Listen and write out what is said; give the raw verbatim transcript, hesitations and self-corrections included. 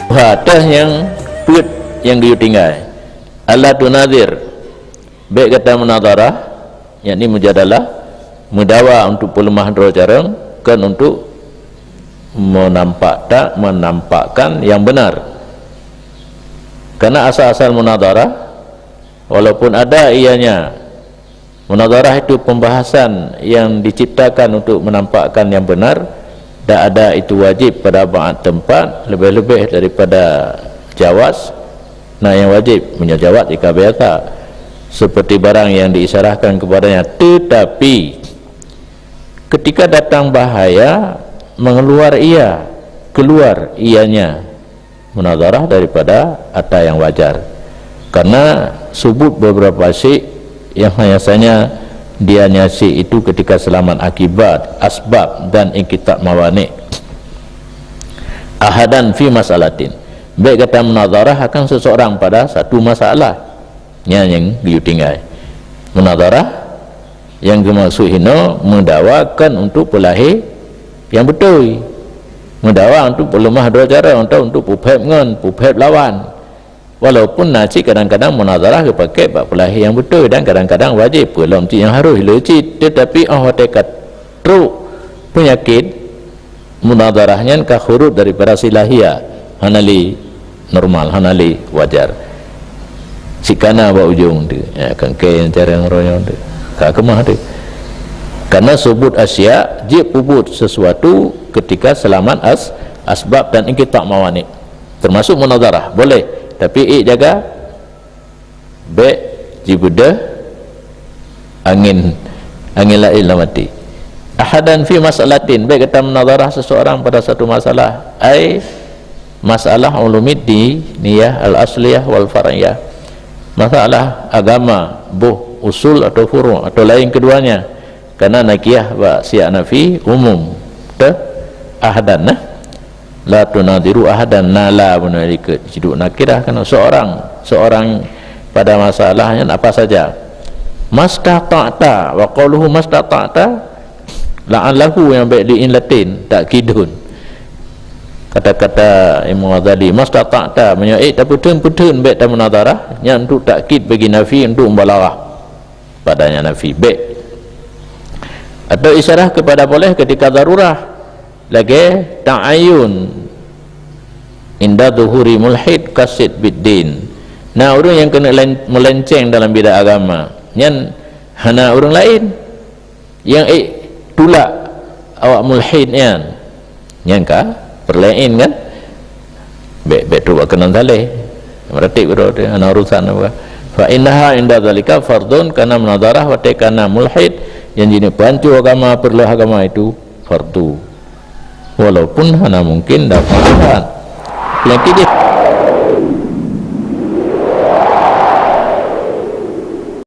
Bah, teuh nyang peuet nyang geuyue tinggai. Alla tunazir, bék gata munazarah, yakni mujadalah, meudawa untuk peuleumah droe carông, kon untuk menampak tak, menampakkan yang benar. Karena asal-asal munazarah, walaupun ada ianya munazarah itu pembahasan yang diciptakan untuk menampakkan yang benar, dan ada itu wajib pada banyak tempat, lebih-lebih daripada jawaz. Nah, yang wajib meunyoe jawaz jika biasa, seperti barang yang diisyarahkan kepadanya. Tetapi ketika datang bahaya, mengeluar ia, keluar ianya munazarah daripada ata yang wajar. Karena subut beberapa syiek yang hanya saja dianya syiek itu ketika selamat akibat, asbab dan inqita' mawani'. Ahadan fi mas'alatin. Bék gata munazarah akan seseorang pada satu masalah. Nyan nyang geuyue tinggai. Munazarah nyang geumaksud hino meudawa kon untuk peulahé nyang beutôi. Meudawa untuk peuleumah droe carông atau untuk peuphép ngon, peuphép lawan. Walaupun na cit kadang-kadang munazarah geupaké bak peulahé nyang beutôi dan kadang-kadang wajéb, peue lom cit nyang harôh le cit, teutapi óh watée ka trok peunyakét, munazarah nyan ka khurut daripada silahia, hana lé normal, hana lé wajar. Sikana bak ujong tu, ya, kangkei cara ngeroyong tu, ka keumah tu. Karena subut asya, jeuet peubuet sesuatu ketika selamat as-, asbab dan inqita' mawani'. Termasuk munazarah, boleh, tapi ék jaga bék jibeudôh angén, angén laén lam até. Ahadan fi mas'alatin, bék gata munazarah seseorang pada satu masalah. Ai masalah ulumid diniyah al-asliyah wal far'iyah. Masalah agama, boh usul atau furu' atau lain keduanya. Karena nakirah bak siyak nafi umum. Teuh, ahadan nah. La tunaziru ahadan, na la bunoe likot. Siduk nakirah kan seorang, seorang pada masalah nyan apa saja. Mastata'ta, wa qauluhu mastata'ta, la'allahu nyang bék diin latin, takkidun. Kata-kata Imam Ghazali, mastata'ta, meunyoe ék tapeutheun-peutheun bék tamunazarah, nyan untuk takkid bagi nafi, untuk mubalaghah. Padanya nafi bék. Atau isyarah kepada boleh ketika darurah, lagée ta'ayun inda zuhuri mulhid qasid biddin. Nah, ureuëng nyang keuneuk len-, meulenceng dalam bidang agama, nyan hana ureuëng laén nyang ék tulak awak mulhid nyan. Nyang ka peureulée kan? Bék, bék trok bak keunan saleh. Meuratéb keudroe teuh, hana urusan apa. Fa innaha inda zalika fardun, karena munazarah watée kana mulhid, nyang jineuk peuhanco agama, peureuloh agama itu fardu. Walaupun hana mungkin dapat. Nyang kideh